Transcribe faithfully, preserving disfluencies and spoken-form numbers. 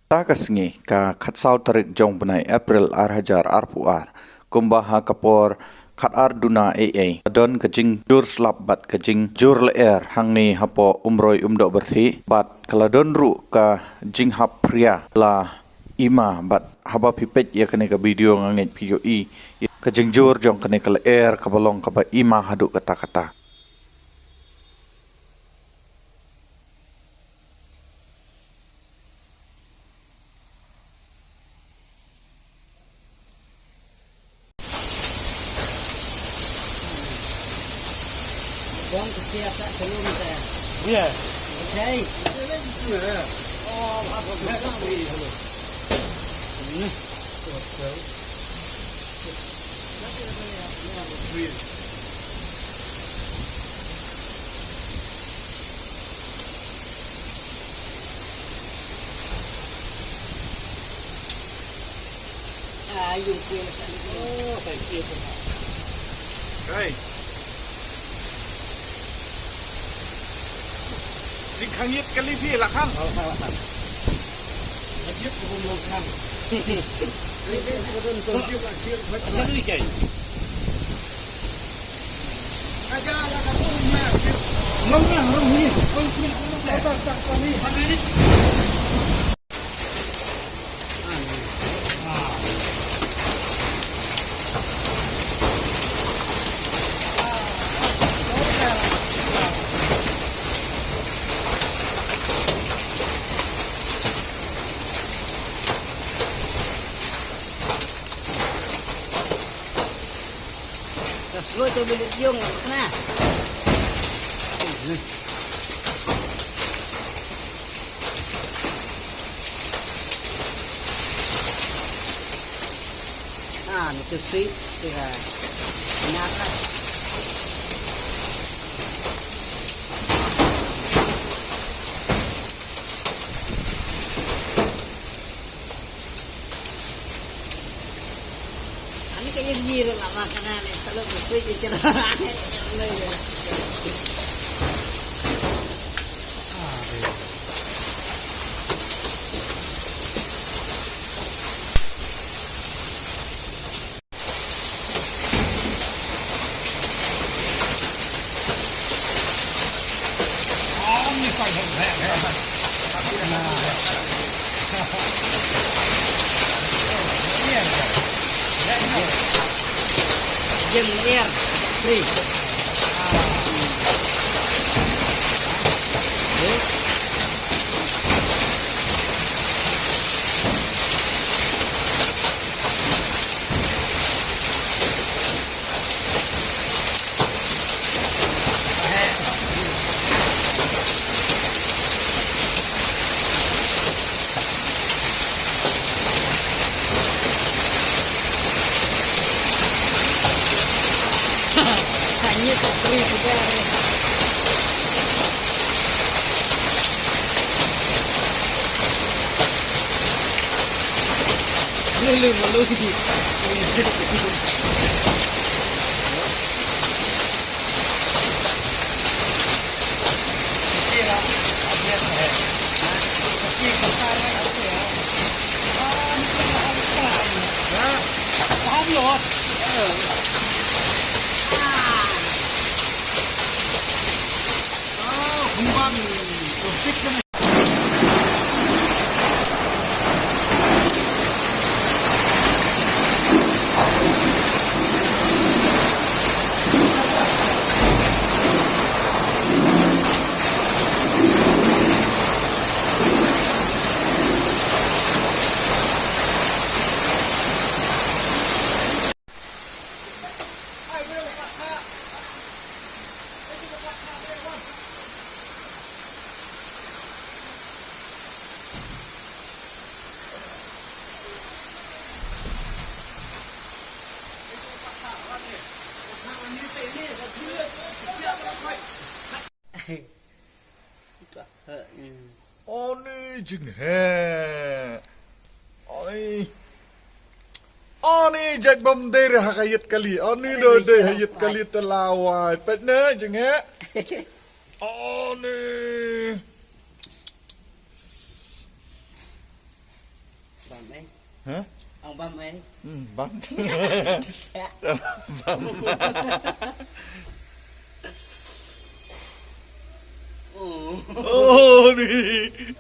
Ta ka sngi ka khatsaw tarik jong bnai April ar hajar arphew ar, kumba ha ka por khatar duna ei ei, ka don ka jingjur slap bad ka jingjur lyer hangne hapoh Umroi Umdoh Byrthih, bad ka la don ruh ka jinghap phria la i ma, bad haba phi peit ïa kane ka video nga ngeit phi ïohi ïa ka jingjur jong kane ka lyer kaba long kaba i ma haduh katta katta. Ah, you feel it. Oh, thank you. Hey. Jingkhang ïit kali phi la khang. La khang, la khang. La ïit ka bun long khang. Asal ni kai. Aja la ka bun ma. Long na, long ni. Long ni. Tak, tak, tak, ni. Terus gua coba lihat yung, nah. Ah, itu sweet, ya. Enak. Ani ka ïa ri ruh la ma kana le, talo ku sui ki kira. Jeng air free. Hanya tak perlu juga. Lulu, lulu. Ani jingheh. Ani. Ani jait bam dei re ha ka ïit kali. Ani do dei ha ïit kali te lawai. Peit ne jingheh. Ani. Bam eh. Hah? Ang bam eh. Hmm, bam. Bam. Oh. Oh, ni.